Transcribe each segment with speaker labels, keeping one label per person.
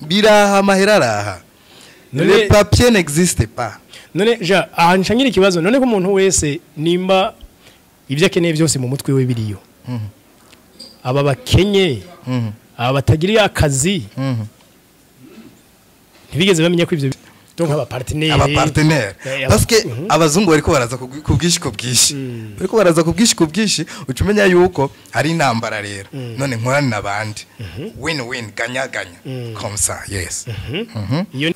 Speaker 1: Biraha, amahera araha. Le papier n'existe pas.
Speaker 2: None ja aha nshangira ikibazo, none ko umuntu wese nimba ibyo akeneye byose mu mutwe we biriyo, aba bakenye, aba batagiriye akazi, ntibigeze bamenya ko ivyo, donc aba partenaire.
Speaker 1: Aba partenaire, parce que abazungu bariko baraza ku bwinshi, ku bwinshi bariko baraza ku bwinshi, ku bwinshi. Uca umenya yuko hari intambara rero. None nkorane n'abandi, win win, gagnant gagnant, comme ça, yes.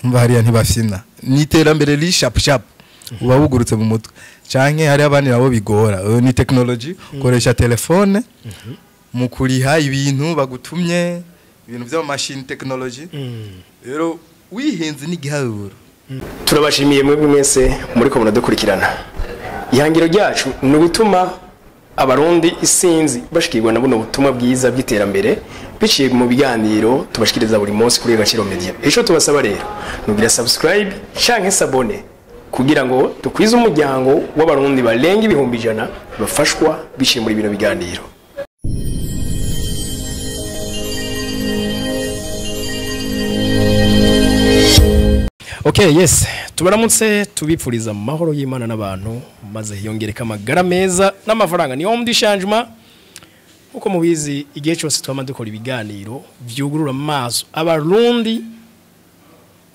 Speaker 1: Umva, hariya ntibafyina, ni iterambere riri sharp sharp, uba wugurutse mu mutwe, canke hari abandi nabo bigora. Ni technology, ukoresha telefone mu kuriha ibintu bagutumye, ibintu by'amamashini, technology. Rero wihenze n'igiharuro.
Speaker 2: Turabashimiye mwebwe mwese muri ko muradukurikirana. Ihangiro ryacu ni ugutuma Abarundi isinzi bashikirwa na buno butumwa bwiza bw'iterambere biciye mu biganiro tubashikiriza buri munsi kuri Agaciro Media. Ico tubasaba rero nugira subscribe canke s'abonner kugira ngo dukwize umuryango w'Abarundi barenga 100,000 bafashwa biciye muri bino biganiro. Okay, yes. Tubaramutse, tubipfuriza amahoro y'Imana n'abantu, maze hiyongereka amagara meza n'amafaranga. Ni homme du changement. Uko mubizi, igihe cyose twama dukora ibiganiro vyugurura amaso Abarundi,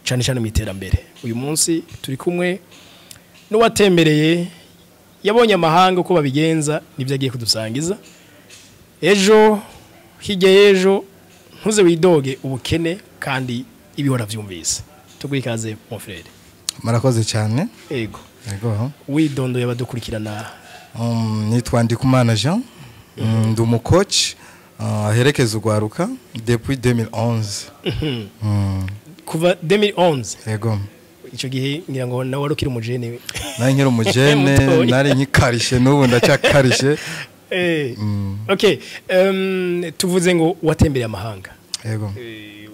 Speaker 2: cyane cyane mu iterambere. Uyu munsi turi kumwe n'uwatembereye, yabonye amahanga uko babigenza, nibyo agiye kudusangiza. Ejo hirya y'ejo ntuze widoge ubukene kandi ibihora vyumvise. Tuguhe ikaze, mon frère.
Speaker 1: Murakoze cyane.
Speaker 2: Ego.
Speaker 1: Yego.
Speaker 2: Widondoye abadukurikirana.
Speaker 1: Nitwa Ndikumana Jean, ndi umucoach aherekeza urwaruka depuis 2011.
Speaker 2: Kuva 2011?
Speaker 1: Yego.
Speaker 2: Icyo gihe ngira ngo nawe wari ukiri umujene.
Speaker 1: Nari nkiri umujene.
Speaker 2: Mutoya.
Speaker 1: Nari nkikarishe, n'ubu ndacyakarishe.
Speaker 2: Okay, tuvuze ngo watembereye amahanga.
Speaker 1: Yego.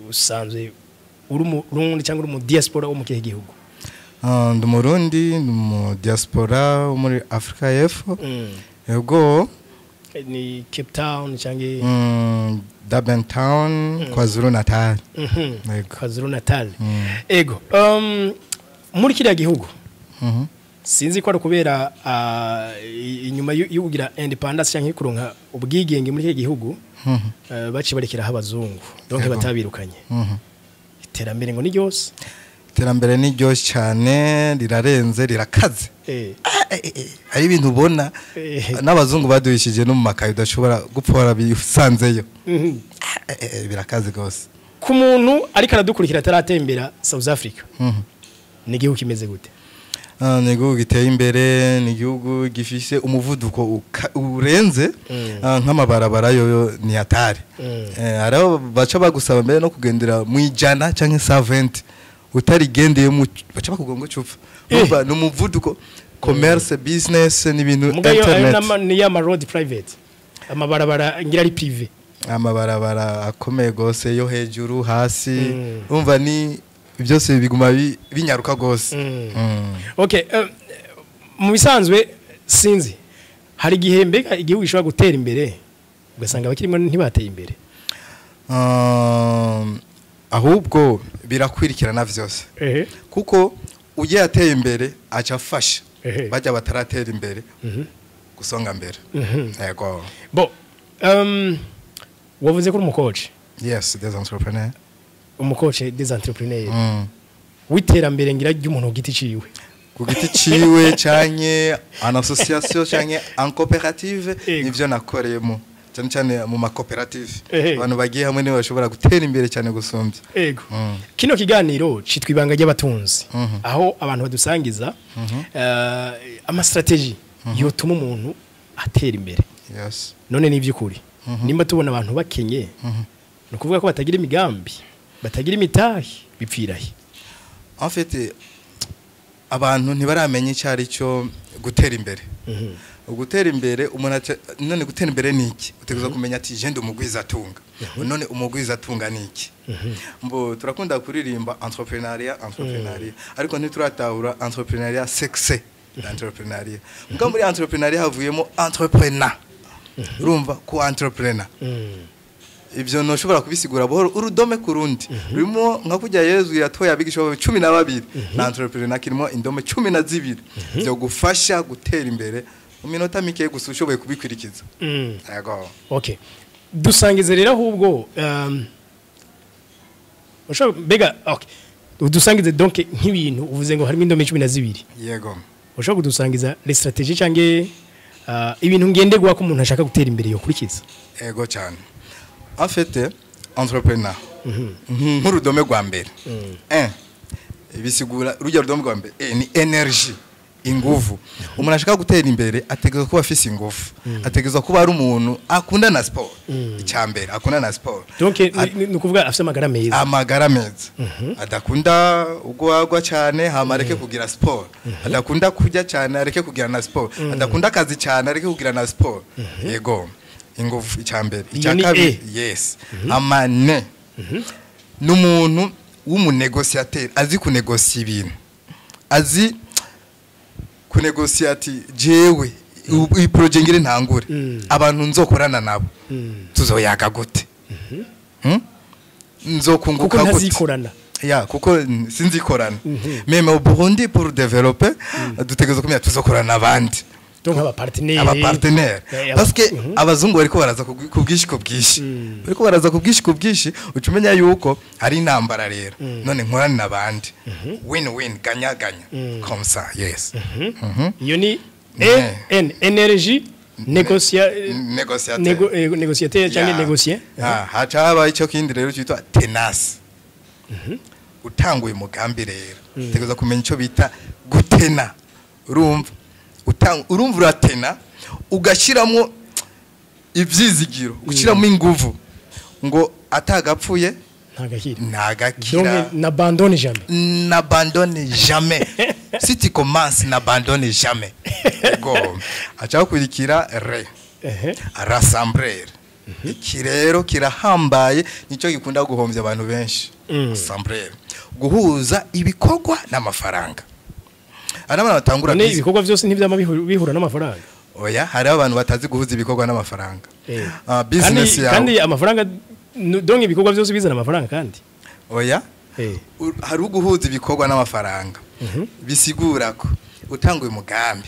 Speaker 2: Usanzwe uri Umurundi cyangwa uri mu diaspora wo mu kihe gihugu?
Speaker 1: Ndi Umurundi, ndi mu diaspora wo muri Afrika y'Epfo. Yego.
Speaker 2: Ni Cape Town cyangwa?
Speaker 1: Durban Town, KwaZulu Natal. Yego.
Speaker 2: KwaZulu Natal. Ego. Muri kiriya gihugu, sinzi ko ari ukubera inyuma yo kugira independence cyangwa kuronka ubwigenge muri kiriya gihugu, baciye barekeraho abazungu, donc batabirukanye. Iterambere ngo ni ryose.
Speaker 1: Iterambere ni ryose cyane, rirarenze, rirakaze. Hari ibintu ubona n'abazungu baduhishije no mu makaye udashobora gupfa warabisanzeyo. Birakaze rwose.
Speaker 2: Ku muntu ariko aradukurikira ataratembera South Africa, ni igihugu kimeze gute?
Speaker 1: Ni igihugu giteye imbere, ni igihugu gifise umuvuduko urenze. Nk'amabarabara yoyo ni hatari. Hariho baca bagusaba mbere no kugendera mu 100 canke 120, utarigendeyemo baca bakubwira ngo cupfa. Urumva ni umuvuduko, commerce, business n'ibintu.
Speaker 2: Muga yo ayo
Speaker 1: internet.
Speaker 2: Ni ya ma road private, amabarabara ngira ari privé.
Speaker 1: Amabarabara akomeye gose, yo hejuru, hasi. Urumva ni byose biguma binyaruka gose.
Speaker 2: Okay, mu bisanzwe sinzi, hari igihe mbega igihugu gishobora gutera imbere ugasanga abakirimo ntibateye imbere?
Speaker 1: Ahubwo birakwirikirana vyose, kuko ugiye ateye imbere aca afasha bajya bataratera imbere gusonga mbere. Yego.
Speaker 2: Bon, wavuze ko uri umucoach.
Speaker 1: Yes, des entrepreneurs.
Speaker 2: Umucoach des entrepreneurs w'iterambere ngira ry'umuntu ku giti ciwe.
Speaker 1: Ku giti ciwe canke en association canke en coopérative. Nivyo nakoreyemo cyane cyane mu makoperative. Abantu bagiye hamwe nibo bashobora gutera imbere cyane gusumbya.
Speaker 2: Ego. Kino kiganiro citwa Ibanga ry'Abatunzi, aho abantu badusangiza ama strategy yotuma umuntu atera imbere. None ni ivy'ukuri, nimba tubona abantu bakenye, ni ukuvuga ko batagira imigambi, batagira imitahe, bipfirahe?
Speaker 1: En fait, abantu ntibaramenya icyo ari cyo gutera imbere. Gutera imbere, umuntu none gutera imbere ni iki? Utegerezwa kumenya ati je ndi umugwizatunga. None umugwizatunga ni iki? Mbo turakunda kuririmba entrepreneuriat, entrepreneuriat, ariko ntituratahura entrepreneuriat, succès d'entrepreneuriat. Mbwa muri entrepreneuriat havuyemo entrepreneur. Urumva ko entrepreneur Ibyo ntushobora kubisigura buhoro, urudome ku rundi rurimo, nka kujya Yezu yatoye abigisha bawe 12, na entrepreneur kirimo indome 12 byo gufasha gutera imbere mu minota mike gusa ushoboye kubikurikiza. Yego.
Speaker 2: Okay, dusangize rero ahubwo, ushobora mbega, okay, dusangize donc nk'ibintu uvuze ngo harimo indome 12.
Speaker 1: Yego.
Speaker 2: Ushobora kudusangiza les stratégies cyangwa ibintu ngenderwa ko umuntu ashaka gutera imbere yokurikiza?
Speaker 1: Ego cyane. En fait, entrepreneur, nk'urudome rwa mbere, un, bisigura rujya rudome rwa mbere, ni énergie, inguvu. Umuntu ashaka gutera imbere ategerezwa kuba afise ingufu, ategerezwa kuba ari umuntu akunda na sport. Icya mbere, akunda na sport.
Speaker 2: Donc ni ukuvuga afite amagara meza.
Speaker 1: Amagara meza, adakunda ugwagwa cyane hama areke kugira sport, adakunda kurya cyane areke kugira na sport, adakunda akazi cyane areke kugira na sport. Yego, ingufu icya mbere. Icya
Speaker 2: ni
Speaker 1: kabiri, yes, amane n'umuntu w'umu négociateur, azi kunegosiya ibintu, azi kunegosiya ati jewe iyi projet ngire ntangure, abantu nzokorana nabo tuzoyaga gute? Nzokunguka
Speaker 2: Kuko
Speaker 1: gute?
Speaker 2: Ntazikorana.
Speaker 1: Ya, kuko sinzikorana. Même au Burundi, pour développer, dutegerezwa kumenya tuzokorana n'abandi.
Speaker 2: Donc aba partenaire.
Speaker 1: Aba partenaire, parce que abazungu bariko baraza ku bwinshi, ku bwinshi. Bariko baraza ku bwinshi, ku bwinshi. Uca umenya yuko hari intambara rero, none nkorane n'abandi, win win, ganya ganya, comme ça, yes.
Speaker 2: Iyo ni E N, énergie, négocia
Speaker 1: Négociateur.
Speaker 2: Négociateur cyangwa
Speaker 1: Ya.
Speaker 2: négocier.
Speaker 1: Ah, haca haba icyo kindi rero cyitwa tenace. Utanguye umugambi rero, utegereza kumenya icyo bita gutena. Urumva urumva uratena, ugashyiramo ibyizigiro, gushyiramo inguvu ngo atagapfuye
Speaker 2: Ntagakira.
Speaker 1: Ntagakira.
Speaker 2: Donc n'abandonne jamais.
Speaker 1: N'abandonne jamais. Si tu commences, n'abandonne jamais. Go aca hakurikira re, rassembler. Iki rero kirahambaye, nicyo gikunda guhombya abantu benshi. Rassembler, guhuza ibikorwa n'amafaranga. Hari abantu batangura
Speaker 2: None
Speaker 1: business-
Speaker 2: ibikorwa byose ntibyama bihura n'amafaranga?
Speaker 1: Oya, hariho abantu batazi guhuza ibikorwa n'amafaranga. Ah, business
Speaker 2: Kandi
Speaker 1: yawe.
Speaker 2: kandi amafaranga donc ibikorwa byose bizana amafaranga kandi.
Speaker 1: Oya. Hari uguhuza ibikorwa n'amafaranga, bisigura ko utanguye umugambi,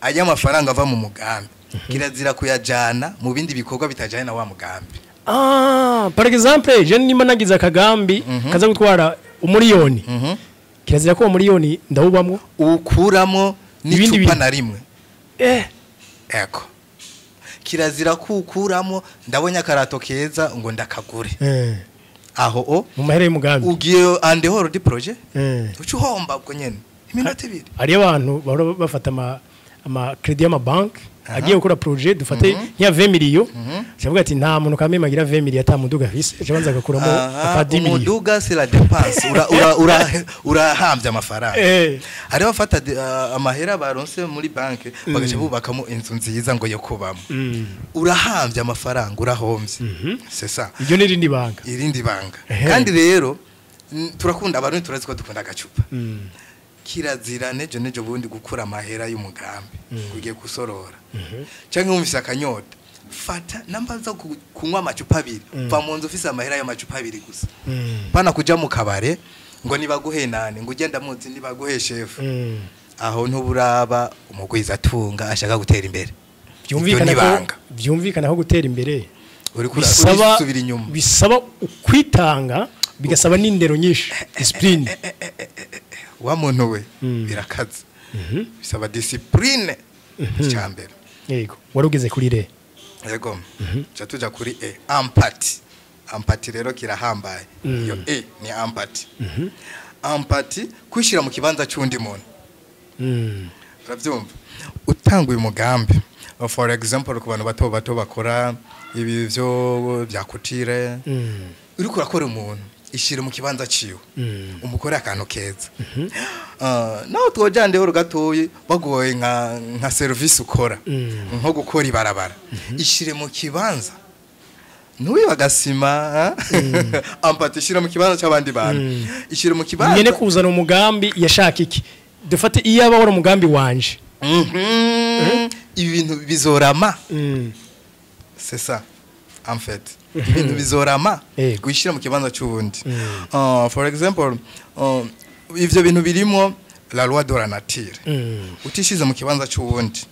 Speaker 1: ajya amafaranga ava mu mugambi kirazira kuyajana mu bindi bikorwa bitajanye na wa mugambi.
Speaker 2: Ah, par exemple, je nimba nagize akagambi kaza gutwara umuriyoni, kirazira ko uwo muriyoni ndawubamwo.
Speaker 1: Ukuramo
Speaker 2: Ibindi
Speaker 1: n'icupa
Speaker 2: bintu.
Speaker 1: na rimwe. Ego, kirazira ko ukuramo, ndabonye akarato keza ngo ndakagure, aho o
Speaker 2: Mu mahera y'umugambi.
Speaker 1: Ugiye en dehors du projet, uca uhomba ubwo nyene iminota 2.
Speaker 2: Hariyo abantu bahora bafata ama crédit y'amabanki, agiye gukora projet, dufate nk'iya 20 millions, avuga ati nta muntu kameme agira 20 millions ata muduga afise, aca abanza agakuramo aka 10 millions.
Speaker 1: Umuduga c'est la dépense, ura ura ura urahambye amafaranga. Hari abafata amahera baronse muri banki bagaca bubakamo inzu nziza ngo yo kubamo. Urahambye amafaranga, urahombye, c'est ça.
Speaker 2: Iryo ni irindi banga.
Speaker 1: Irindi banga. Kandi rero turakunda, abantu turazi ko dukunda agacupa. Kirazira nejo nejo bundi gukura amahera y'umugambi ugiye gusorora cyangwa wumvise akanyota, fata namba zo kunywa amacupa abiri, va mu nzu ufise amahera y'amacupa abiri gusa, pana kuja mu kabare ngo nibaguhe nane, ngo ugenda muzi nibaguhe shefu. Aho ntuburaba umugwiza atunga ashaka gutera imbere.
Speaker 2: Byumvikana
Speaker 1: Iryo
Speaker 2: ko
Speaker 1: ni ibanga.
Speaker 2: Byumvikana ko gutera imbere
Speaker 1: Uri
Speaker 2: bisaba
Speaker 1: urisubira inyuma.
Speaker 2: Bisaba ukwitanga, bigasaba n'indero nyinshi, discipline.
Speaker 1: Wa muntu we, birakaze, bisaba discipline icyambere.
Speaker 2: Yego, wari ugeze kuri re.
Speaker 1: Yego, ca tuja kuri e, empathie. Empathie rero kirahambaye. Iyo e ni empathie. Empathie, kwishyira mu kibanza cy'undi muntu. Urabyumva, utanga uyu mugambi, for example ku bantu bato bato bakora ibi byo bya couture, uriko urakora umuntu, ishyire mu kibanza ciwe, umukore akantu keza. Naho twojandeho gatoyi bagoye nka service ukora, nko gukora ibarabara, ishyire mu kibanza, ntubibe agasima. Empathie, ishyire mu kibanza cy'abandi bantu, ishyire mu kibanza.
Speaker 2: Nyene kuzana umugambi yashaka iki, dufate iyo aba wari umugambi wanje.
Speaker 1: Ibi bintu bizorama. C'est ça en fait. Ibintu bizorama.
Speaker 2: Yego.
Speaker 1: Wishyira mu kibanza cy'uwundi. For example, ivyo bintu birimo la loi de la nature. Utishize mu kibanza cy'uwundi,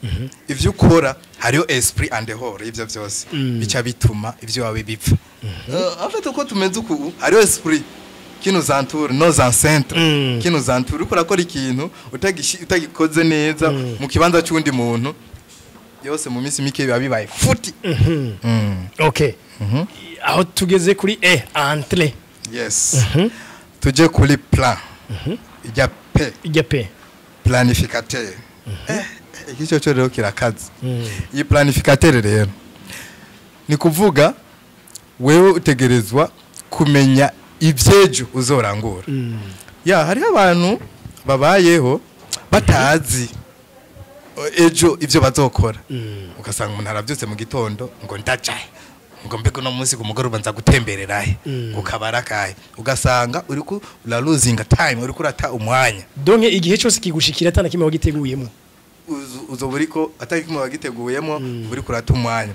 Speaker 1: ivyo ukora hariyo esprit en dehors ivyo byose bica bituma ivyo wawe bipfa. En fait, uko tumeze uku, hariyo esprit qui nous entoure, nos ancêtres qui nous entoure. Uriko urakora ikintu utagikoze neza mu kibanza cy'undi muntu, yose mu minsi mike biba bibaye futi.
Speaker 2: Okay, aho tugeze kuri e entre.
Speaker 1: Yes, tuje kuri plan ijya P.
Speaker 2: Ijya P.
Speaker 1: Planificateur. Iki cyo rero kirakaze. Iyi planificateur rero ni kuvuga wewe utegerezwa kumenya ivyejo uzorangura. Ya, hariho abantu babayeho batazi ejo ivyo bazokora. Ugasanga umuntu aravyutse mu gitondo ngo ndajahe, ngo mbega uno munsi ku mugoroba nza gutembererahe, ku kabara kahe. Ugasanga uriko ura losing time, uriko urata umwanya.
Speaker 2: Donc igihe cyose kigushikira atana kimwe wagiteguyemo.
Speaker 1: Uzoba uriko atari kimwe wagiteguyemo, uriko urata umwanya.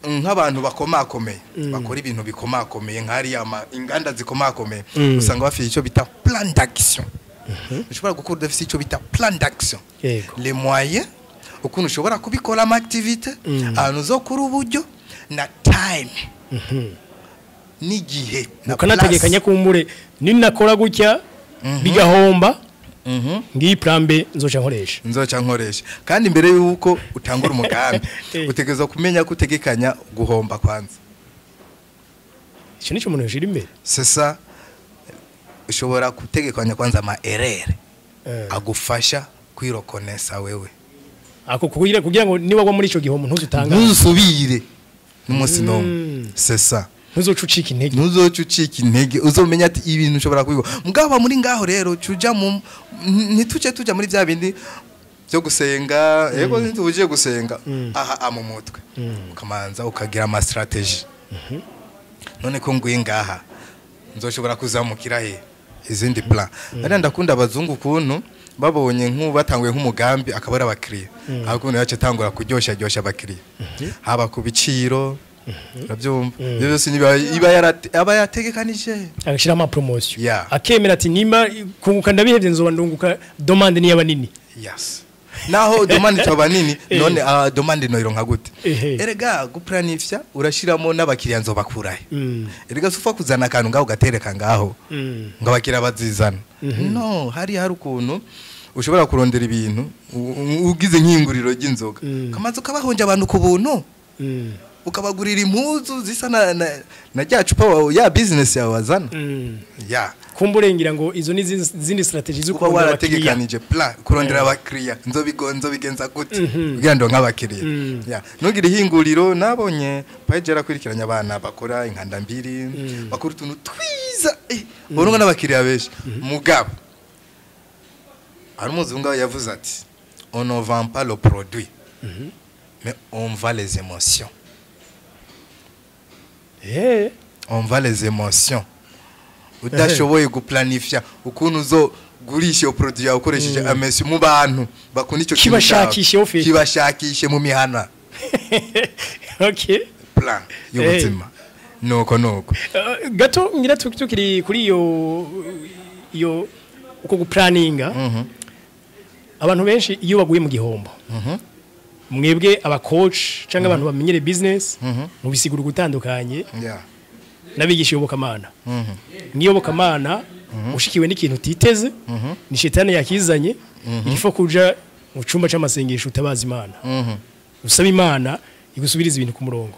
Speaker 1: Nk'abantu bakomakomeye, bakora ibintu bikomakomeye, nk'hariya inganda zikomakomeye, usanga bafite icyo bita plan d'action. Ushobora gukora udafite icyo bita plan d'action, les moyens, ukuntu ushobora kubikora, ama activité, ahantu uzokura uburyo na time n'igihe na
Speaker 2: Ukanategekanya kumbure ninakora gutya bigahomba, ngiyi plan B nzoca nkoresha.
Speaker 1: Nzoca nkoresha. Kandi imbere y'uko utangura umugambi, utegerezwa kumenya ko utegekanya guhomba kwanza.
Speaker 2: Icyo nico umuntu yoshira imbere.
Speaker 1: C'est ça. Ushobora gutegekanya kwanza ama erreur agufasha kwirokonesa wewe.
Speaker 2: Ako kugira ngo niba muri ico gihombo ntuzutanga.
Speaker 1: Ntuzusubire n'umunsi n'umwe. C'est ça.
Speaker 2: Ntuzoca ucika intege.
Speaker 1: Ntuzoca ucika intege, uzomenya ati ibintu ushobora kubikora. Mugabo muri ngaho rero cuja mu ntituce tuja muri bya bindi byo gusenga. Yego, ntitubujije gusenga. Aha mu mutwe ukamanza ukagira ama stratégie. None ko nguye ngaha, nzoshobora kuzamukira he? Izindi plan. Ariya ndakunda abazungu ukuntu babonye nk'ubu batanguye nk'umugambi akaba ari abakiriya, aho yacu atangura kuryosha ryosha abakiriya, haba ku biciro, urabyumva, ibyo byose niba iba aba yategekanije.
Speaker 2: Agashyiramo promotion. Akemera ati nimba kunguka ndabihevye, nzoba ndunguka demande niyo nini.
Speaker 1: Yes, naho demande toba nini. None demande noyironka gute? Erega guplanifya urashiramo n'abakiriya nzobakurahe. Erega sufa kuzana akantu ngaho ugatereka ngaho ngo abakiriya bazizana. No hari ukuntu ushobora kurondera ibintu, ugize nk'inguriro ry'inzoga, kamaze ukabahonja abantu ku buntu, ukabagurira impuzu zisa na rya cupa wawe, ya business yawe wazana. Ya.
Speaker 2: Kumbure ngira ngo izo ni izindi strategy zo
Speaker 1: kuba
Speaker 2: kurondera abakiriya.
Speaker 1: Warategekanije plan, kurondera abakiriya, nzobigenza gute kugira ngo nk'abakiriya. Ya, ntugire ihinguriro. Nabonye page yarakurikiranye abana bakora inkanda mbiri, bakora utuntu twiza, urunga n'abakiriya benshi. Mugabo hari umuzungu yavuze ati: "On ne vend pas le produit, mais on vend les émotions." On vend les émotions. Udashoboye guplanifya ukuntu uzogurisha iyo produit yawe ukoresheje amesi mu bantu bakunda icyo kintu cyawe.
Speaker 2: Kibashakishe ufite.
Speaker 1: Kibashakishe mu mihana. Plan y'ubuzima nuko nuko.
Speaker 2: Gato ngira tukiri kuri iyo uko guplaninga, abantu benshi iyo baguye mu gihombo, mwebwe aba coach cyangwa abantu bamenyere business mubisigura gutandukanye n'abigisha iyobokamana. N'iyobokamana, ushikiwe n'ikintu utiteze, ni shetani yakizanye, il faut kuja mu cyumba c'amasengesho utabaza Imana, usaba Imana igusubiriza ibintu ku murongo.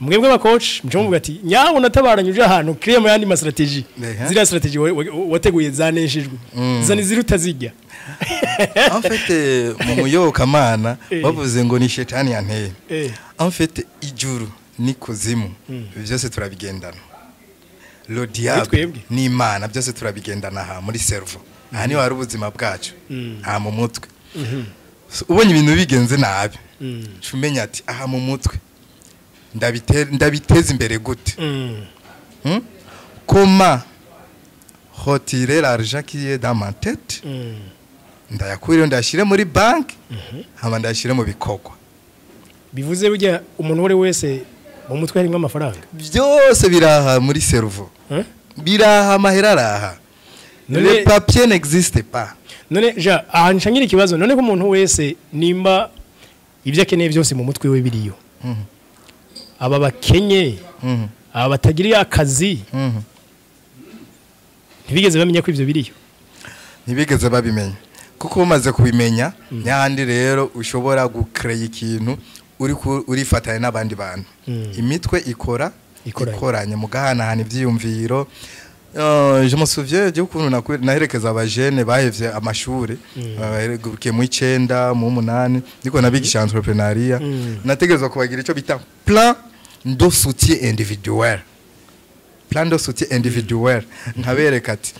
Speaker 2: Mwebwe aba coach muco muvuga ati nyawo natabaranye uje ahantu créer mu yandi ma stratégie. Ziriya stratégie wateguye zaneshejwe, zani ziruta zijya.
Speaker 1: En fait, mu muyobokamana bavuze ngo ni shetani yanteye. En fait, ijuru ni kuzimu byose turabigendana, le diable
Speaker 2: Twebwe.
Speaker 1: n'Imana byose turabigendana aha muri cerveau. Aha niho hari ubuzima bwacu, aha mu mutwe. So, ubonye ibintu bigenze nabi, uca umenya ati aha mu mutwe ndabiteza imbere gute? Comment retirer l'argent qui est dans ma tête? Ndayakure, ndayashyire muri banki, hama ndayashyire mu bikorwa.
Speaker 2: Bivuze burya umuntu uwo ari we wese Mu mutwe harimo amafaranga.
Speaker 1: Byose biraha muri cerveau. Biraha, amahera araha. Le papier n'existe pas.
Speaker 2: None ja aha nshangira ikibazo, none ko umuntu wese nimba ibyo akeneye byose mu mutwe we biriyo, aba bakenye, aba batagiriye akazi, ntibigeze bamenya ko ivyo biriyo?
Speaker 1: Ntibigeze babimenya, kuko umaze kubimenya n'ahandi rero ushobora gucreya ikintu uri urifatanya n'abandi bantu. Imitwe ikora ikoranye, mugahanahana ivyiyumviro. Je me souviens y'ukuntu naherekeza abajene bahevye amashuri, baherukiye mu 9 mu 8, niko nabigisha entrepreneuriat. Nategerezwa kubagira ico bita plan de soutien individuel. Plan de soutien individuel, nkabereka ati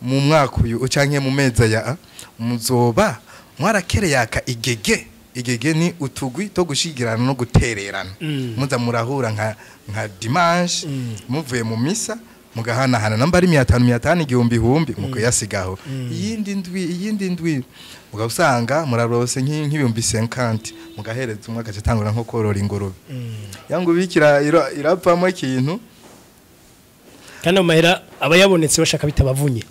Speaker 1: mu mwaka uyu canke mu mezi ya muzoba mwarakereyaka igege. Igege ni utugwi to gushigirana no gutererana. Muza murahura nka dimanche, muvuye mu misa, mugahanahana namba ari 500 500, 1000 1000, mukayasigaho. Iyindi ndwi mugusanga murarose nk'ibihumbi 50, mugahereza umwe agaca atangura nko korora ingurube. Yangu bikira irapfamo ikintu.
Speaker 2: Kandi amahera aba yabonetse bashaka bitabavunye,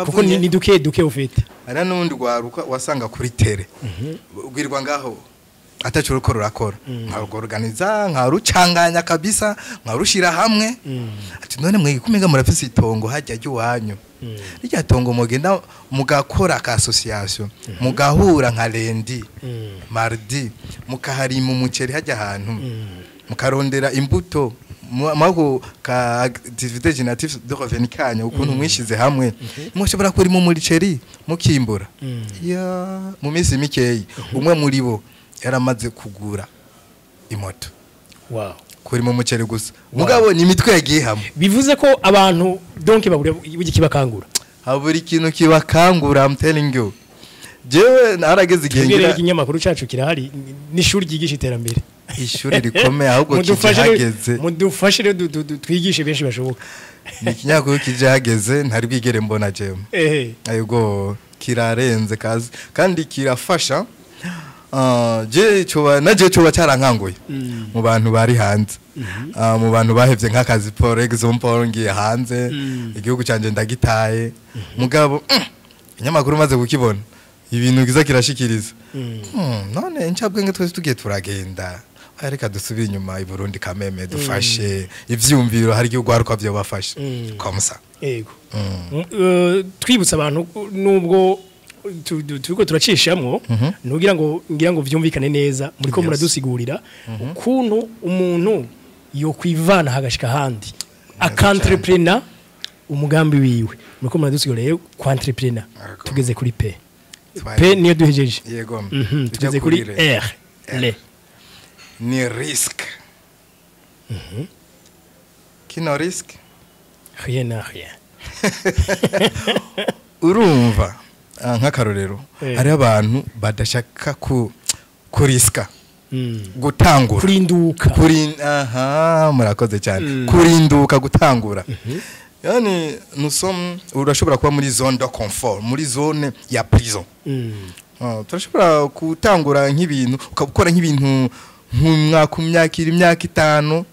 Speaker 2: kuko ni duke duke ufite.
Speaker 1: Hari n'undi rwaruka wasanga kuri tere ugwirwa ngaho ataco uruko rurakora, nkaruorganiza, nkarucanganya kabisa, nkarushira hamwe. Ati none mwege kumenga murafise itongo hajya ry'iwanyu, rirya tongo mugenda mugakora ka association, mugahura nka lundi, mardi, mukaharima umuceri hajya ahantu, mukarondera imbuto mako ka activité générative de revenu kanyu, ukuntu mwishize hamwe mushobora kurima umuceri mukimbura. Ya mu minsi mikeyi umwe muri bo yaramaze kugura imoto.
Speaker 2: Wow.
Speaker 1: Kurima umuceri gusa. Mugabo ni imitwe yagiye hamwe.
Speaker 2: Bivuze ko abantu donc babura kibakangura.
Speaker 1: Habura ikintu kibakangura, I'm telling you. Jewe narageze igihe ngira
Speaker 2: ikinyamakuru cacu kirahari, n'ishuri ryigisha iterambere.
Speaker 1: Ishuri rikomeye ahubwo kijahageze.
Speaker 2: Mudufashe rero twigishe benshi bashoboka.
Speaker 1: Ni ikinyamakuru kijahageze ntari bwigere mbona jewe. Ayugo kirarenze kazi kandi kirafasha. Je coba naje coba cyarankanguye mu bantu bari hanze, mu bantu bahevye nk'akazi, for example ngiye hanze, igihugu canje ndagitaye, mugabo inyamakuru maze kukibona ibintu giza kirashikiriza. None incabwenge twese tugiye turagenda, reka dusubire inyuma i Burundi kameme dufashe ivyumviro, hari igihugu haruko byo bafashe comme ça.
Speaker 2: Yego. Twibutsa abantu nubwo turiko turacishamwo, nugira ngo ngira ngo vyumvikane neza, muriko muradusigurira ukuntu umuntu yo kwivana hagashika handi akantrepreneur umugambi wiwe. Muriko muradusigurira rero ku entrepreneur. Tugeze kuri P. P niyo duhejeje.
Speaker 1: Yego.
Speaker 2: Tugeze kuri R. L.
Speaker 1: Ni risque. Kino risque?
Speaker 2: Rien n'a rien.
Speaker 1: Urumva nk'akarorero hari abantu badashaka kuriska, gutangura,
Speaker 2: kurinduka,
Speaker 1: aha murakoze cyane, kurinduka, gutangura. Yani nous sommes, urashobora kuba muri zone de confort, muri zone ya prison. Turashobora gutangura nk'ibintu, ukabukora nk'ibintu nk'umwaka, imyaka iri, imyaka 5,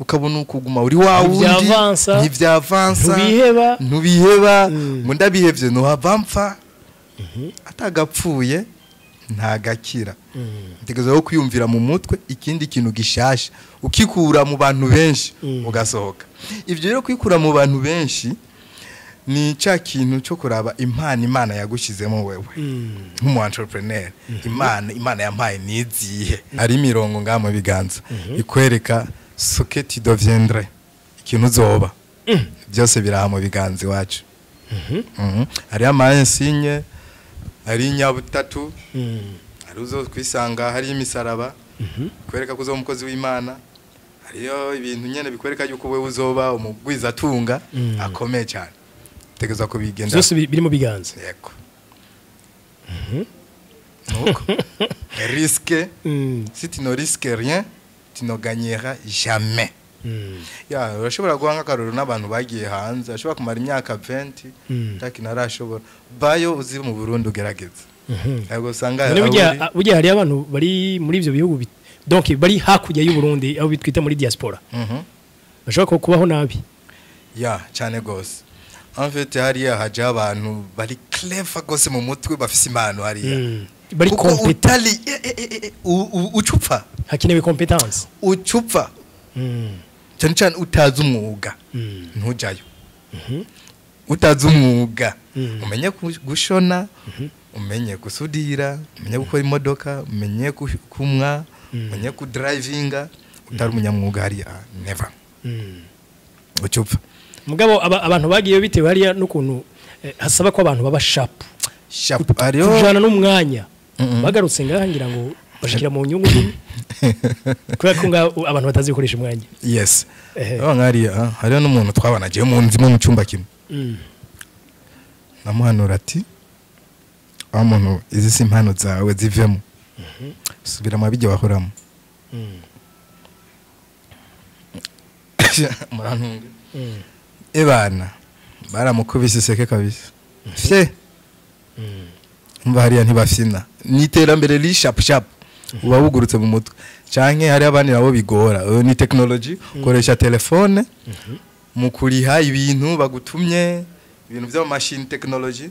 Speaker 1: ukabona ukuguma uri wa wundi, ntivyavansa, ntubiheba, ngo ndabihevye nohava mpfa. Atagapfuye ntagakira. Ntegerezo yo kwiyumvira mu mutwe ikindi kintu gishasha, ukikura mu bantu benshi ugasohoka. Ivyo rero kwikura mu bantu benshi ni ca kintu cyo kuraba impano Imana yagushizemo wewe nk'umu entrepreneur. Imana yampaye nizihe? Hari imirongo ngaha mu biganza ikwereka ce que tu deviendrais, ikintu uzoba. Byose biraha mu biganza iwacu. Hari ama insigne, hari inyabutatu, hari uzo kwisanga, hari imisaraba kwereka ko uzoba umukozi w'Imana, hariyo ibintu nyene bikwereka yuko wewe uzoba umugwiza tunga akomeye cyane. Tegeza ko bigenda
Speaker 2: byose biri mu biganza.
Speaker 1: Yego. Nuko risque, si tu ne risques rien, tu ne gagneras jamais. Ya urashobora guha nk'akarorero n'abantu bagiye hanze, ashobora kumara imyaka 20 takintu arashobora bayo uzi mu Burundi ugerageza. Yego usanga
Speaker 2: burya hari abantu bari muri ivyo bihugu Donc bari hakurya y'u Burundi, aho bitwita muri diaspora, bashobora kubaho nabi.
Speaker 1: Ya, cyane gose. En fait, hariya haja abantu bari clever gose mu mutwe, bafise impano hariya.
Speaker 2: Bari
Speaker 1: Kuko
Speaker 2: compétent.
Speaker 1: Utari ucupfa.
Speaker 2: Hakenewe compétence.
Speaker 1: Ucupfa cyane cyane utazi umwuga. Ntujayo utazi umwuga. Umenye gushona, umenye gusudira, umenye gukora imodoka, umenye kumwa, umenye kudrivinga, utari umunyamwuga hariya, never. Ucupfa.
Speaker 2: Mugabo abantu bagiye bitewe hariya n'ukuntu hasaba ko abantu baba sharp.
Speaker 1: Sharp hariyo.
Speaker 2: Kujana n'umwanya. Bagarutse ngaha, ngira ngo bashikira mu nyungu nini, kubera ko ngaha abantu batazi gukoresha umwanya.
Speaker 1: Yes. Aho nkariya hariyo n'umuntu twabana agiye mu nzu imwe, mu cyumba kimwe. Namuhanura ati: "Wa muntu, izi si impano zawe, zivemo, subira mu bijya wahoramo." Murantunge. Ebana baramukubise iseke kabisa fye. Umva, hariya ntibafyina, ni iterambere riri sharp sharp, uba wugurutse mu mutwe. Canke hari abandi nabo bigora. Ni technology, ukoresha telefone mu kuriha ibintu bagutumye, ibintu by'amamashini, technology.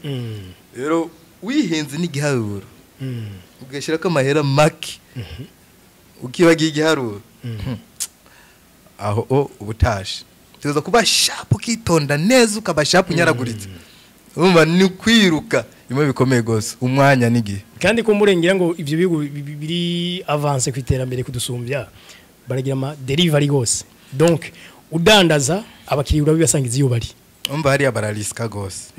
Speaker 1: Rero wihenze n'igiharuro, ugashyirako amahera make, ukibagiye igiharuro aho, o ubutashe. Tuza kuba sharp, ukitonda neza, ukaba sharp unyaraguritse. Urumva ni kwiruka bimwe bikomeye gose, umwanya n'igihe.
Speaker 2: Kandi ko murengera ngo ivyo bihugu biri avancé ku iterambere kudusumbya, baragira ama delivery gose. Donc udandaza, abakiriya urabibasangiza iyo bari.
Speaker 1: Umva, hariya bararisika gose.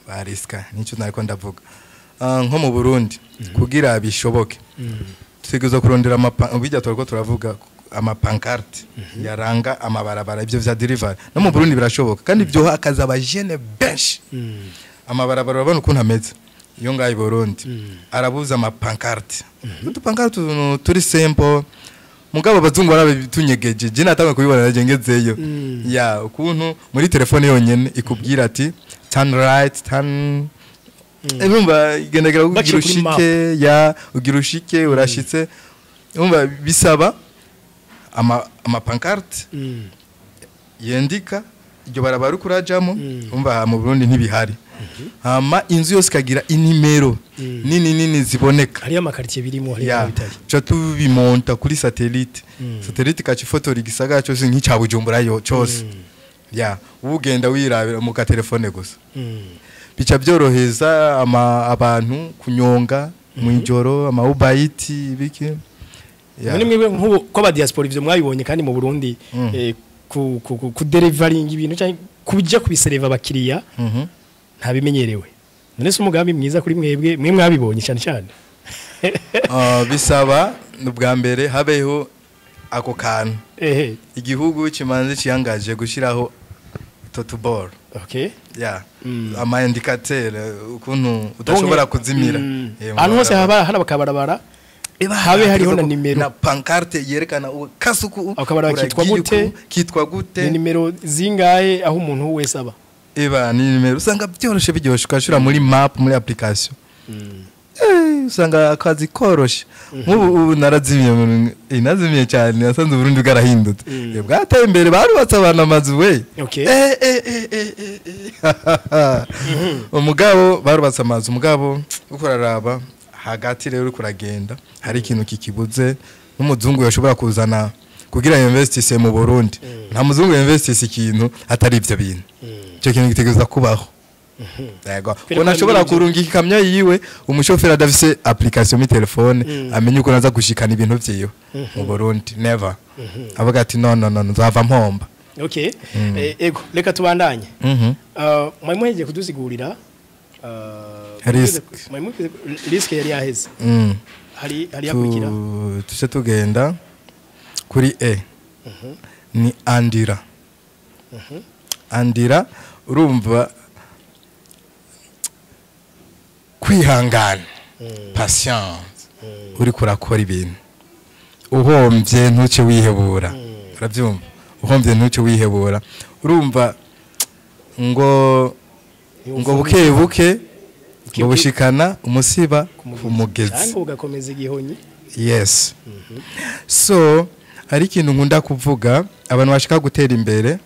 Speaker 1: Barisika, nicyo nariko ndavuga. Nko mu Burundi, kugira bishoboke, tutegerezwa kurondera bijya turiko turavuga, amapancarte yaranga amabarabara. Ibyo vya delivery no mu Burundi birashoboka, kandi byoha akazi abajene benshi. Amabarabara urabona ukuntu ameze iyo ngaho i Burundi, arabuza amapancarte, udupancarte utuntu turi simple. Mugabo abazungu barabitunyegeje. Je natanga kubibona naje ngezeyo, ya ukuntu muri telefone yonyene ikubwira ati "turn right, turn". Urumva igendagera ugira
Speaker 2: Baciye kuri map.
Speaker 1: ushike, ya ugira ushike, urashitse. Urumva bisaba ama pancarte yendika iryo barabara uriko urajamo. Umva, mu Burundi ntibihari. Hama inzu yose ikagira inimero nini nini ziboneka.
Speaker 2: Hariyo amaquartier birimo, hariyo
Speaker 1: Ya,
Speaker 2: bitari.
Speaker 1: Ca tubimonta kuri satellite, satellite ikaca ifotora igisagara cyose nk'icya Bujumbura yo cyose, ya ugenda wirabira mu katelefone gusa. Bica byoroheza abantu kunyonga mu ijoro, ama Uber Eats, biki, ya.
Speaker 2: None mwebwe nk'ubu ko aba diaspora ivyo mwabibonye, kandi mu Burundi ku delivering ibintu cyangwa kuja kubisereva abakiriya ntabimenyerewe, none se umugambi mwiza kuri mwebwe, mwe mwabibonye cyane cyane?
Speaker 1: Bisaba ubwa mbere habeho ako kantu, igihugu kimanze ciyangaje gushyiraho totuboro, ya ama indicateur, ukuntu udashobora kuzimira. Mu
Speaker 2: Ahantu hose
Speaker 1: barabara.
Speaker 2: haba hari akabarabara, habe hariho na nimero.
Speaker 1: Na pancarte yerekana kasuku.
Speaker 2: Akabarabara kitwa
Speaker 1: uragiye
Speaker 2: gute?
Speaker 1: Kitwa gute?
Speaker 2: Ni nimero zingahe, aho umuntu wese aba.
Speaker 1: Eba ni nimero, usanga byoroshe, biryoshe, ukashira muri map, muri application. Usanga akazi koroshe. Nk'ubu ubu narazimiye nazimiye cyane, nasanze Burundi bwarahindutse. Bwateye imbere, barubatse abantu amazu we. Umugabo barubatse amazu, umugabo uko uraraba hagati rero uriko uragenda, hari ikintu kikibuze n'umuzungu yashobora kuzana kugira investisse mu Burundi. Nta muzungu investisse ikintu atari ivyo bintu. Icyo kintu gitegerezwa kubaho. Yego.
Speaker 2: Kubera
Speaker 1: Ubona
Speaker 2: ko
Speaker 1: ashobora
Speaker 2: hari ibyo-
Speaker 1: kurungika ikamyo yiwe, umushoferi adafise application muri telefone, amenye uko aza gushikana ibintu vyiwe mu Burundi, never. Avuga ati: "No, no, no, nzava mpomba."
Speaker 2: Okay. Ego, reka tubandanye. Mwari muhejeje kudusigurira
Speaker 1: Risk.
Speaker 2: mwari risk yari yaheze. Hari hakurikira.
Speaker 1: Tuce tugenda kuri E. Ni endurance. Endurance, urumva kwihangana, patience, uriko urakora ibintu, uhombye ntuce wihebura. Urabyumva, uhombye ntuce wihebura. Urumva ngo buke buke ngo bushikana umusiba ku mugezi.
Speaker 2: Cyangwa ugakomeza igihonyi.
Speaker 1: Yes. So hari ikintu nkunda kuvuga: abantu bashaka gutera imbere,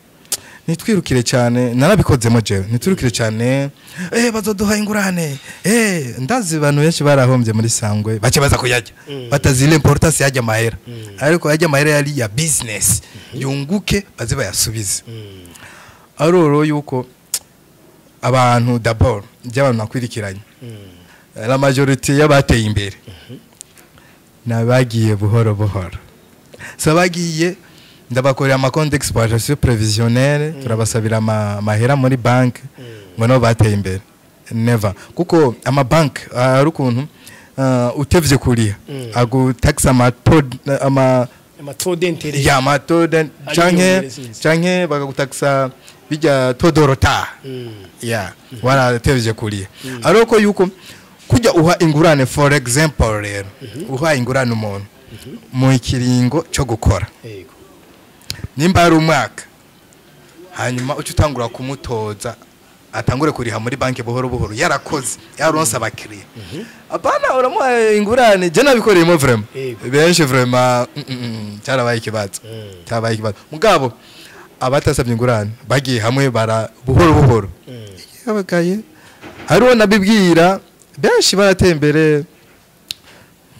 Speaker 1: nitwirukire cyane. Narabikozemo jewe. Nitwirukire cyane, bazoduha ingurane. Ndazi abantu benshi barahombye muri Sangwe, bace baza kuyajya batazi l'importance yajya amahera, ariko yajya amahera yari ya business yunguke, baze bayasubize. Aroro yuko abantu, d'abord by'abantu nakwirikiranye, la majorité y'abateye imbere nabagiye buhoro buhoro. So bagiye, ndabakorera ama compte d'exploitation prévisionnelle, turabasabira amahera muri banque, ngo nabo bateye imbere? Never, kuko ama banque ari ukuntu utevye kuriha agutaxa ama
Speaker 2: Ama taux d'intérêt.
Speaker 1: Ya, ama taux
Speaker 2: Ari
Speaker 1: canke
Speaker 2: inyongere sinzi.
Speaker 1: Canke bakagutaxa bijya taux de retard ya waratevye kuriha. Ariko yuko kujya uha ingurane, for example rero, uha ingurane umuntu mu kiringo cyo gukora, nimba ari umwaka, hanyuma uca utangura kumutoza, atangure kuriha muri banki buhoro buhoro, yarakoze, yaronse abakiriya. Apana uramuha ingurane. Je nabikoreyemo vraiment. Benshi vraiment, cyarabaye ikibazo, cyarabaye ikibazo. Mugabo abatasabye ingurane bagiye hamwe bara buhoro buhoro, yabagaye. Hariho nabibwira benshi barateye imbere.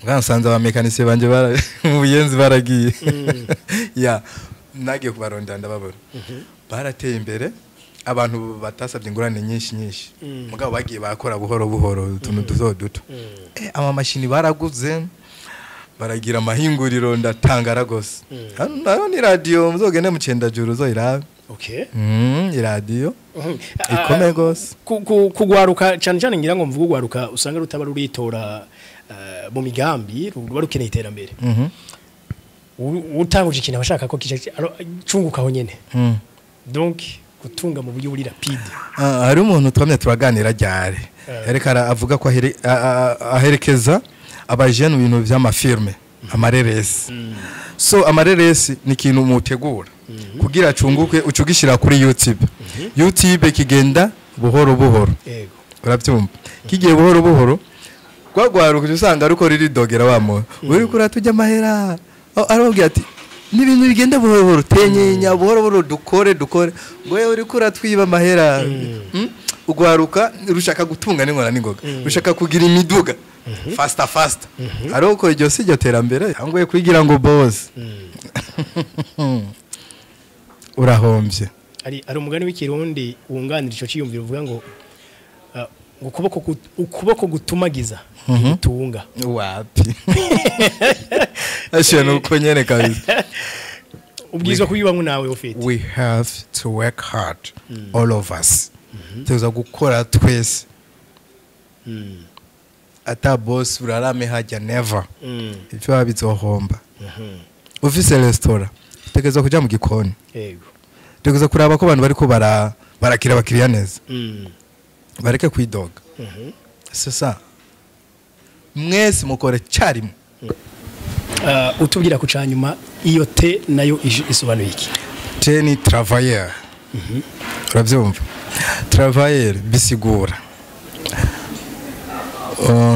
Speaker 1: Mwansanze abamekanisiye banje bara mu Buyenzi baragiye, ya nagiye kubarondera ndababona barateye imbere. Abantu batasabye ingurane nyinshi nyinshi, mugabo bagiye bakora buhoro buhoro utuntu duto duto, ama mashini baraguze, baragira amahinguriro, ndatangara gose. Hano nayo ni radio, muzogende mu Cendajuru uzoyirabe. Iradiyo ikomeye gose.
Speaker 2: Kugwaruka cyane cyane, ngira ngo mvuge ugwaruka usanga rutaba ruritora mu migambi, ruba rukeneye iterambere. Utanguje ikintu abashaka ko kica cunguka aho nyene. Donc gutunga mu buryo buri rapide.
Speaker 1: Ah, hari umuntu twamye turaganira ryari, yariko avuga ko aherekeza abajene mu bintu vy'ama films, amareresi. So amareresi ni ikintu mutegura kugira acunguke, ucugishira kuri YouTube. YouTube kigenda buhoro buhoro. Urabyumva, kigiye buhoro buhoro, gwagwaruka usanga ariko riridogera wa muntu uri kuratujya amahera. Oh, arababwira ati n'ibintu bigenda buhoro buhoro, tenyenya buhoro buhoro, dukore dukore, ngo yewe uri kuratwiba amahera. Ugwaruka rushaka gutunga n'inkora n'ingoga, rushaka kugira imiduga faster faster, ariko iryo si iryo terambere. Angoye kwigira ngo boss, urahombye.
Speaker 2: Ari umugani w'Ikirundi wunganira ico ciyumviro, uvuga ngo ngo ukuboko gutumagiza gutunga.
Speaker 1: Wapi, ashiye nuko nyene kabisa.
Speaker 2: Ubwizwa kubibamwe nawe ufite.
Speaker 1: We have to work hard, all of us. Tuza gukora twese. Ata boss urarame hajya, never. Ivyo wabizohomba. Ufise restaurant, utegerezwa kuja mu gikoni, utegerezwa kuraba ko abantu bariko barakira abakiriya neza, bareke kwidoga. C'est ça, mwese mukore cyarimwe.
Speaker 2: Utubwira ku canyuma, iyo T nayo isobanuye iki?
Speaker 1: T ni travailleur. Urabyumva, travailleur bisigura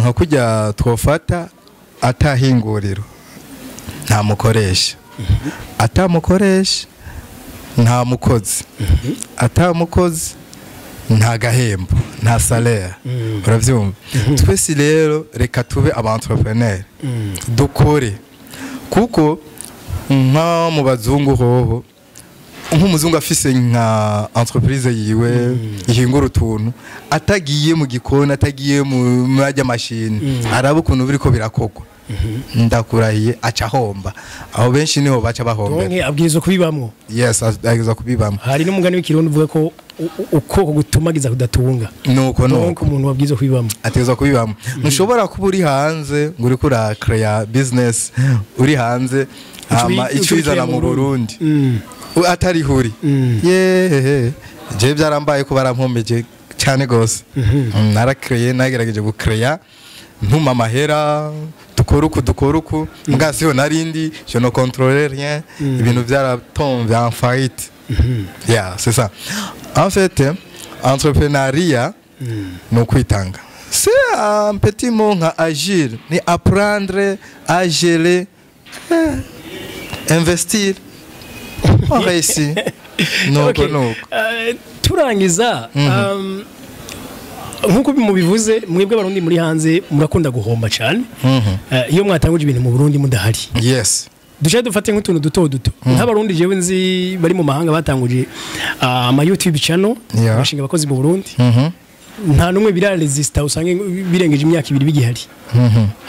Speaker 1: nka kujya twofata atahinguriro nta mukoresha, atamukoresha nta mukozi, atamukozi nta gahembo, nta salaire. Urabyumva, twese rero reka tube aba entrepreneur, dukore, kuko nka mu bazungu hoho, nk'umuzungu afise nka entreprise yiwe ihingura utuntu, atagiye mu gikoni, atagiye mu majya mashini araba ukuntu biriko birakogwa, ndakurahiye aca ahomba. Aho benshi niho baca bahombera.
Speaker 2: Donc abwirizwa kubibamwo.
Speaker 1: Yes, ageza kubibamwo.
Speaker 2: Hari n'umugani w'Ikirundi uvuga ko ukuboko gutumagiza kudatunga.
Speaker 1: Nuko
Speaker 2: donc
Speaker 1: nuko
Speaker 2: umuntu wabwirizwa kubibamwo.
Speaker 1: Ategerezwa kubibamwo. Ntushobora kuba uri hanze ngo uriko urakereya business uri hanze, hama icyo uyizana mu Burundi atari huri. Yehehe, jewe byarambaye ko barampomeje cyane gose. Narakreye, nagerageje gukereya, ntuma amahera, dukora uku, dukora uku, mbwa siho narindi, je ne contrôlais rien. Ibintu byaratombe en faillite. Yeah, c'est ça en fait. Entrepreneuriat ni ukwitanga. C'est un petit mot nka agir, ni apprendre à gérer, investir, on réussit. Nuko nuko.
Speaker 2: Turangiza, nkuko mubivuze, mwebwe Abarundi muri hanze murakunda guhomba cyane iyo mwatanguje ibintu mu Burundi mudahari. Duce dufate nk'utuntu duto duto, nk'Abarundi jewe nzi bari mu mahanga batanguje ama YouTube channel, bashinga abakozi mu Burundi, nta numwe biraresista, usanga birengeje imyaka 2 bigihari.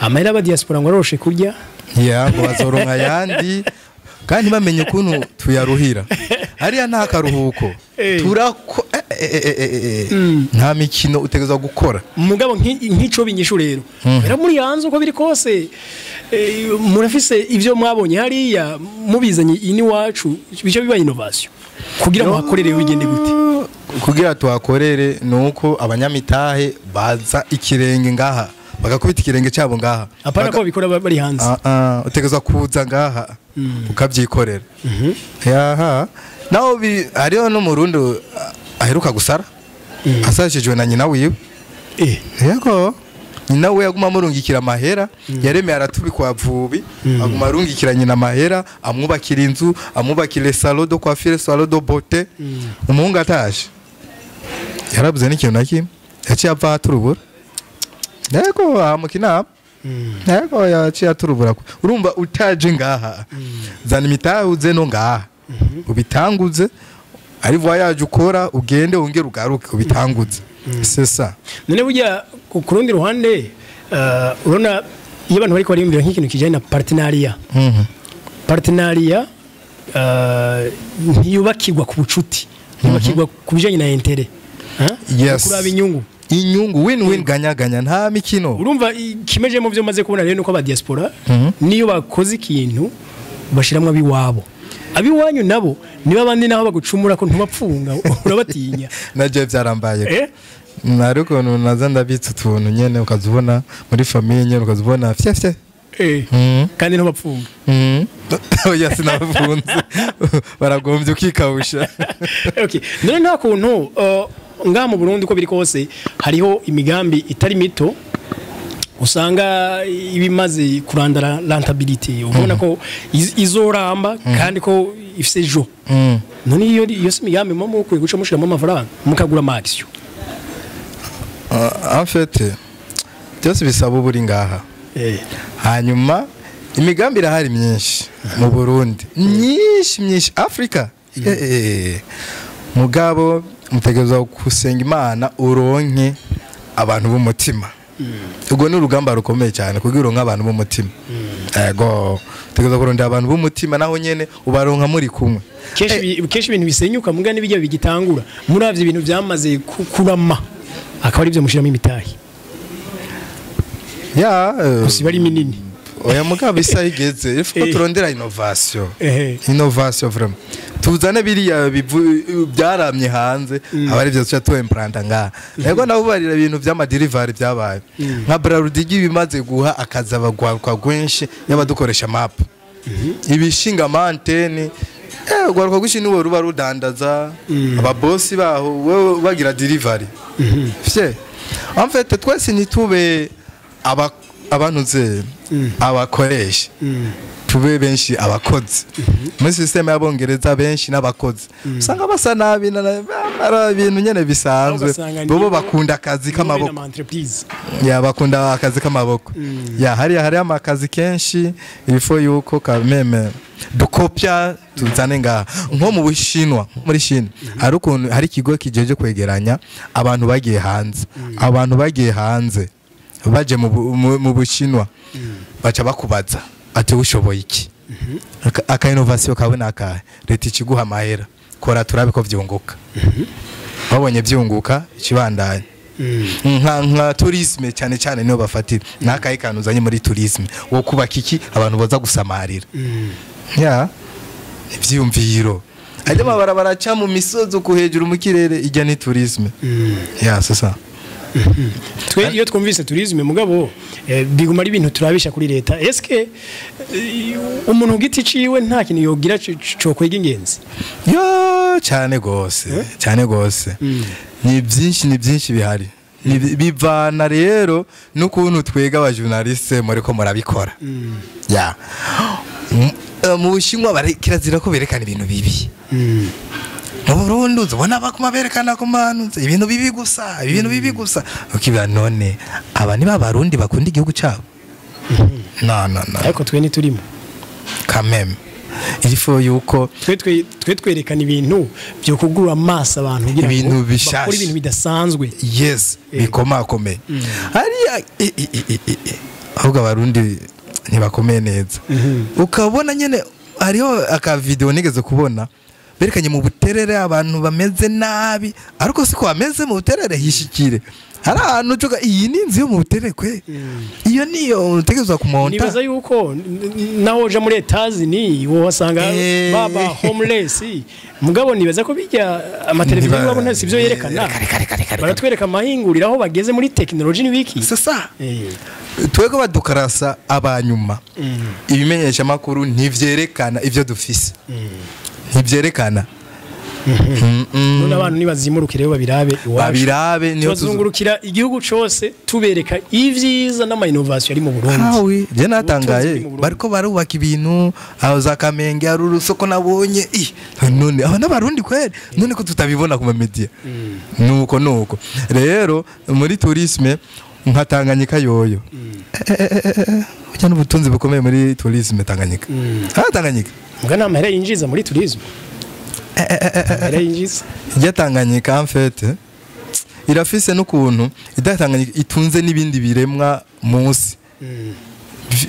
Speaker 2: Amahera aba diaspora ngo aroroshe kurya.
Speaker 1: Ya, ngo bazoronka ayandi kandi bamenye ukuntu tuyaruhira. Hariya nta karuhuko, turako nta mikino, utegerezwa gukora.
Speaker 2: Mugabo nk'ico binyishu rero, era muri hanze, uko biri kose murafise ivyo mwabonye hariya mubizanye ini wacu, bico biba innovation kugira ngo hakorere, bigende gute?
Speaker 1: Kugira tuhakorere nuko abanyamitahe baza ikirenge ngaha, bagakubita ikirenge cyabo ngaha.
Speaker 2: Apana ko babikora bari hanze.
Speaker 1: Ah, ah, utegerezwa kuza ngaha ukabyikorera. Yaha, naho hariho n'Umurundi aheruka gusara asashijwe na nyina wiwe. Yego, nyina we yaguma amurungikira amahera, yaremeye aratubikwa vubi, aguma arungikira nyina amahera, amwubakira inzu, amwubakira salon de coiffure, salon de beauté. Umuhungu ataje yarabuze n'ikintu na kimwe, yaciye ava aturubura. Yego, aha mu Kinama. Yego, yaciye aturubura. Urumva utaje ngaha, zana imitahe uze no ngaha ubitanguze, ari voyage ukora, ugende wongere ugaruke ubitanguze, c'est ça.
Speaker 2: None burya ku rundi ruhande, urabona iyo abantu bariko bariyumvira nk'ikintu kijanye na partenariat, partenariat ntiyubakirwa ku bucuti, ntiyubakirwa ku bijanye na intérêt.
Speaker 1: Yes.
Speaker 2: Kuraba inyungu.
Speaker 1: Inyungu, win win, ganya ganya, nta mikino.
Speaker 2: Urumva kimeje mu byo maze kubona rero nuko aba diaspora niyo bakoze ikintu bashiramwo abiwabo, abiwanyu nabo niba abandi naho bagucumura ko ntubapfunga, urabatinya.
Speaker 1: Naje byarambaye. Nari ukuntu naza ndabitse utuntu nyene, ukazubona muri famille nyene, ukazubona fye fye.
Speaker 2: Kandi ntubapfunga.
Speaker 1: Oya, sinabafunze, baragombye ukikawusha.
Speaker 2: Okay, none nta kuntu ngaha mu Burundi, uko biri kose hariho imigambi itari mito usanga ibimaze kurandara rentabilité, ubona ko izoramba kandi ko ifise ejo? None iyo si imigambi muba mukwiye guca mushiramo amafaranga mukagura ama action?
Speaker 1: En fait, byose bisaba uba uri ngaha. Hanyuma imigambi irahari myinshi mu Burundi, myinshi myinshi, Afrika. Mugabo mutegerezwa gusenga Imana uronke abantu b'umutima. Ubwo ni urugamba rukomeye cyane kugira uronke abantu b'umutima. Yego, utegerezwa kurondera abantu b'umutima, naho nyene ubaronka muri kumwe.
Speaker 2: Kenshi ibintu bisenyuka muga n'ibijya bigitangura, muravye ibintu byamaze kurama akaba ari byo mushiramo imitahe.
Speaker 1: Ya.
Speaker 2: Gusa iba ari minini.
Speaker 1: Oya, mugabo isaha igeze ifu ko turondera innovation. Innovation vraiment, tuzane biriya byaramye hanze, aba ari byo tuca tuimplanta ngaha. Yego, nabo barira ibintu by'ama delivery byabaye nka Brarudi, bimaze guha akazi abagwaruka rwinshi y'abadukoresha map, ibishinga ama antenne. Ugwaruka rwinshi niwe ruba rudandaza, ababosi baho wewe bagira delivery fye. En fait, twese ntitube aba abantu ze abakoresha, tube benshi abakozi. Muri système y'Abongereza benshi n'abakozi, usanga basa nabi ari ibintu nyene bisanzwe.
Speaker 2: Ugasanga
Speaker 1: bobo bakunda akazi k'amaboko.
Speaker 2: Ama entreprise.
Speaker 1: Ya, bakunda akazi k'amaboko. Ya, hariya hariya amakazi kenshi, il faut yuko quand même dukopya tuzane ngaha. Nko mu Bushinwa, muri Chine hari ukuntu hari ikigo kijeje kwegeranya abantu bagiye hanze. Abantu bagiye hanze baje mu Bushinwa, baca bakubaza ati: "Ushoboye iki? Aka innovation kawe nakahe?" Leta ikiguha amahera: "Kora turabe ko vyunguka." Babonye vyunguka, ikibandanya. Nka tourisme cyane cyane niyo bafatira: nakahe kantu uzanye muri tourisme wo kubaka iki abantu boza gusamarira? Ya, ivyiyumviro ajya amabarabara aca mu misozi uku hejuru mu kirere, ijya ni tourisme. Ya, c'est ça.
Speaker 2: Twe iyo twumvise tourisme, mugabo biguma ari ibintu turabisha kuri leta. Eske umuntu ku giti ciwe nta kintu yogira co kwega ingenzi?
Speaker 1: Yo, cyane gose, cyane gose, ni byinshi, ni byinshi bihari. Bivana rero n'ukuntu twega aba journaliste muriko murabikora. Ya, mu Bushinwa kirazira ko berekana ibintu bibi. Mu Burundi uzobona bakuma berekana ku mantu ibintu bibi gusa, ibintu bibi gusa. Ukiba none aba ni babarundi bakunda igihugu cyabo? No, no, no.
Speaker 2: Ariko twe ntiturimo.
Speaker 1: Quand même il faut yuko
Speaker 2: twe twerekana ibintu byo kugura amaso abantu kugira ngo
Speaker 1: Ibintu bishasha.
Speaker 2: bakore ibintu bidasanzwe.
Speaker 1: Yes, bikomakomeye hariya. Ahubwo Abarundi ntibakomeye neza. Ukabona nyene hariho aka video nigeze kubona berekanye mu Buterere abantu bameze nabi, ariko siko bameze mu Buterere. Hishikire hari ahantu ucuga iyi ni inzu yo mu Buterere kwe, iyo niyo utegerezwa kumonta.
Speaker 2: Nibaza yuko naho uja muri Etazini wohasanga baba homeless, mugabo nibaza ko bijya amateleviziyo babona si byo yerekana.
Speaker 1: Reka, reka, reka, reka, reka.
Speaker 2: Baratwereka amahinguriro aho bageze muri tekinoloji n'ibiki.
Speaker 1: C'est ça. Twebwe badukarasa abanyuma. Ibimenyesha makuru ntivyerekana ivyo dufise, ntivyerekana.
Speaker 2: None abantu nibazimuruke rero babirabe iwacu.
Speaker 1: Babirabe niyo
Speaker 2: Tubazungurukira igihugu cose, tubereka ivyiza n'ama innovation ari mu Burundi.
Speaker 1: Hawi je natangaye.
Speaker 2: Ubutunzi buri mu Burundi.
Speaker 1: Bariko barubaka ibintu aho za Kamenge, hari urusoko nabonye. Ih, none aba n'Abarundi kweri? None ko tutabibona ku ma media? Nuko rero muri tourisme nka Tanganyika yoyo, burya n'ubutunzi bukomeye muri tourisme Tanganyika, ah, Tanganyika.
Speaker 2: Mbwa nta mahera yinjiza muri tourisme, amahera yinjiza.
Speaker 1: Ijya Tanganyika en fait irafise n'ukuntu ijya Tanganyika itunze n'ibindi biremwa munsi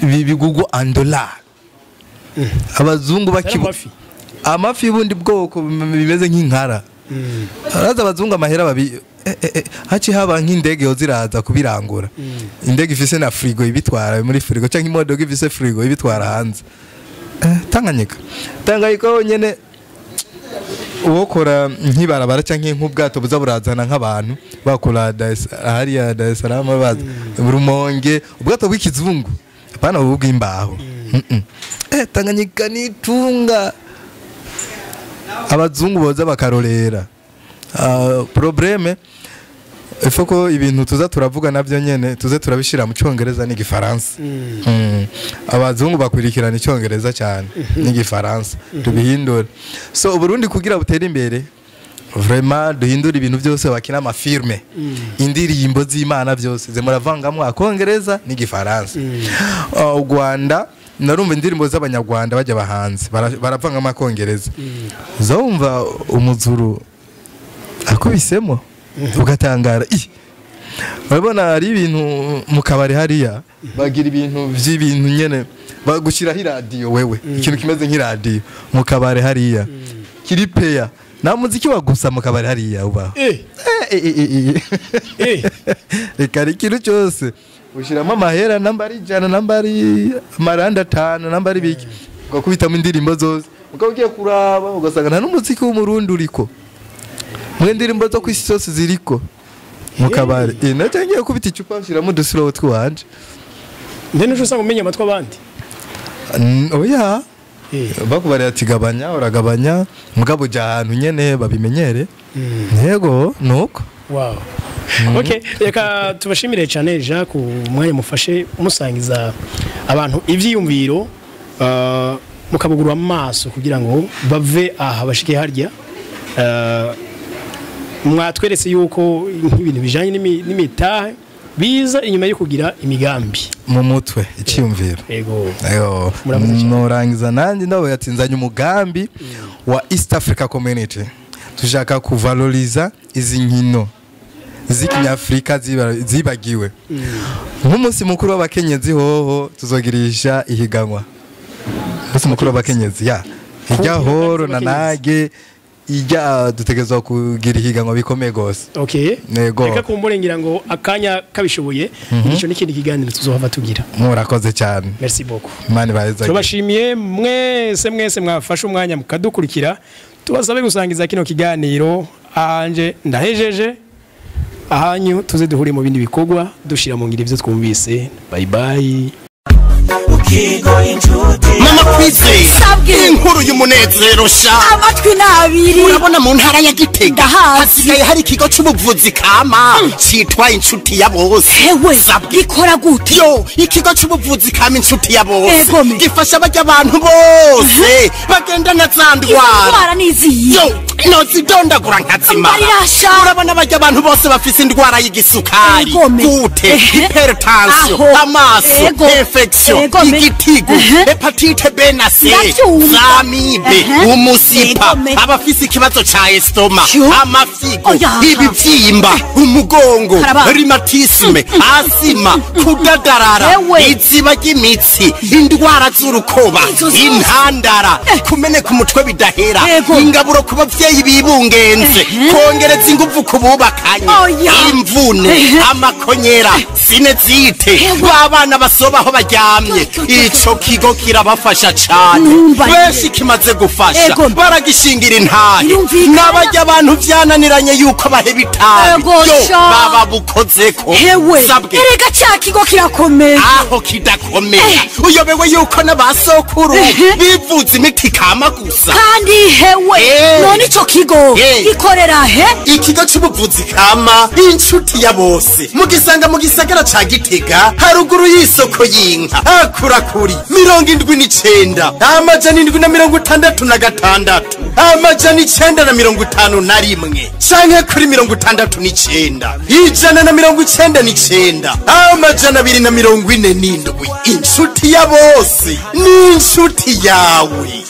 Speaker 1: bigugwa en dollar, abazungu
Speaker 2: Atari
Speaker 1: bakibu
Speaker 2: amafi.
Speaker 1: Amafi y'ubundi bwoko bimeze nk'inkara. Araza abazungu amahera babi haci haba nk'indege yo ziraza kubirangura, indege ifise na frigo ibitwara muri frigo, cyangwa imodoka ifise frigo ibitwara hanze. Tanganyika yonyene uwokora nk'ibarabara cyangwa nk'ubwato buza burazana nk'abantu bakora hariya Dar es Salaam, baza Rumonge, ubwato bw'ikizungu, apana ubu bw'imbaho. Tanganyika nitunga abazungu boza bakarorera. Problème ifo ko ibintu tuza turavuga navyo nyene tuze turabishira mu Cyongereza n'igifaransa. Abazungu bakurikirana Icyongereza cyane n'igifaransa, tubihindure. So Uburundi kugira butere imbere vraiment duhindure ibintu byose, bakina ama films, indirimbo z'Imana, byose ze muravangamwo akongereza n'igifaransa. U Rwanda narumva indirimbo z'Abanyarwanda bajya bahanze baravangamo akongereza, uzumva umuzuru akubisemo ugatangara. Ih, urabona hari ibintu mu kabari hariya bagira ibintu by'ibintu nyene bagushyiraho iradiyo, wewe ikintu kimeze nk'iradiyo mu kabari hariya kiri peya, nta muziki wa gusa mu kabari hariya ubaho. Eh, eh, eh, eh. Reka, ari ikintu cyose ushyiramo amahera, namba ari 100, namba ari amaranda 5, namba ari biki, ugakubitamo indirimbo zose, ukaba ugiye kuraba ugasanga nta n'umuziki w'Umurundi uriko, mwe indirimbo zo ku isi zose ziriko mu kabari. Nacyo ngiye kubita icupa nshyiramo udusirobo tw'iwanje.
Speaker 2: Nde nujo usanga umenya amatwi abandi.
Speaker 1: Oya, bakubariye ati gabanya, uragabanya, mugabo ujya ahantu nyene babimenyere. Yego, nuko.
Speaker 2: Wow. Okay, reka tubashimire cyane Jean ku mwanya mufashe musangiza abantu ivyiyumviro, mukabugurura amaso kugira ngo bave aha bashike harya. Mwatweretse yuko nk'ibintu bijanye n'imitahe biza inyuma yo kugira imigambi
Speaker 1: mu mutwe, icyiyumviro.
Speaker 2: Ego.
Speaker 1: Ayo,
Speaker 2: Murakoze cyane.
Speaker 1: Norangiza nanjye ndabaye ati nzanye umugambi wa East Africa Community, tushaka kuvaloriza izi nkino z'ikinyafurika zibagiwe. Nk'umunsi mukuru w'abakenyezi hoho tuzogirisha ihiganwa, umunsi mukuru w'abakenyezi ya ijya horo na nage ijya dutegerezwa kugira ihiganwa bikomeye gose.
Speaker 2: Okay.
Speaker 1: Yego.
Speaker 2: Reka kumbure ngira ngo akanya kabishoboye, ico n'ikindi kiganiro tuzohava tugira.
Speaker 1: Murakoze cyane.
Speaker 2: Merci beaucoup.
Speaker 1: Imana ibahezagire.
Speaker 2: Turabashimiye mwese mwese mwafashe umwanya mukadukurikira, tubasabe gusangiza kino kiganiro. Anje ndahejeje, ahanyu tuze duhure mu bindi bikorwa dushira mu ngiro ivyo twumvise. Bye bye.
Speaker 3: Mama Kwizera, inkuru y'umunezero sha.
Speaker 4: Amatwi nabiri.
Speaker 3: Urabona mu ntara ya Gitega
Speaker 4: Ndahazi.
Speaker 3: hasigaye hari ikigo c'ubuvuzi kama citwa Inshuti ya Bose.
Speaker 4: Hewe,
Speaker 3: Sabwe.
Speaker 4: gikora gute?
Speaker 3: Yo, ikigo c'ubuvuzi kama Inshuti ya Bose
Speaker 4: Egome.
Speaker 3: gifasha barya abantu bose bagendana za
Speaker 4: Izo
Speaker 3: ndwara.
Speaker 4: ndwara niziyi?
Speaker 3: Yo, nozidondagura nkazimara.
Speaker 4: Mbarirasha.
Speaker 3: Urabona barya abantu bose bafise indwara y'igisukari,
Speaker 4: Egome.
Speaker 3: gute, hypertension,
Speaker 4: Aho.
Speaker 3: amaso,
Speaker 4: Ego.
Speaker 3: infection,
Speaker 4: Egome.
Speaker 3: igitigu, hepatite B na C,
Speaker 4: Ndavyumva.
Speaker 3: zamibe, umusipa,
Speaker 4: Egome.
Speaker 3: abafise ikibazo ca estomac,
Speaker 4: Yo.
Speaker 3: amafyigo,
Speaker 4: Oya.
Speaker 3: ibivyimba, umugongo,
Speaker 4: Karaba.
Speaker 3: rhumatisme, asima, kudadarara,
Speaker 4: Ewe.
Speaker 3: iziba ry'imitsi, indwara z'urukoba,
Speaker 4: Izo zose.
Speaker 3: intandara, kumeneka umutwe bidahera,
Speaker 4: Ego.
Speaker 3: ingaburo ku bavyeyi bibungenze, kongereza inguvu ku bubakanye,
Speaker 4: Oya.
Speaker 3: imvune, amakonyera, sinezite, b'abana basoba aho baryamye.
Speaker 4: Yo, yo, yo, yo.
Speaker 3: Ico kigo kirabafasha cane.
Speaker 4: Numva
Speaker 3: Benshi kimaze gufasha
Speaker 4: Ego.
Speaker 3: baragishingira intahe.
Speaker 4: Birumvikana.
Speaker 3: N'abarya abantu vyananiranye yuko baheba itabi,
Speaker 4: Ego
Speaker 3: yo
Speaker 4: sha.
Speaker 3: baba bukozeko.
Speaker 4: Hewe,
Speaker 3: Sabwe.
Speaker 4: erega cya kigo kirakomeye.
Speaker 3: Aho kidakomera, uyobewe yuko n'abasokuru bivuza imiti kama gusa?
Speaker 4: Kandi hewe, none ico kigo gikorera he?
Speaker 3: Ikigo c'ubuvuzi kama Inshuti ya Bose mugisanga mu gisagara ca Gitega, haruguru y'isoko y'inka, hakurakuri 79 766 951 canke kuri 69 199 247. Inshuti ya Bose ni inshuti yawe.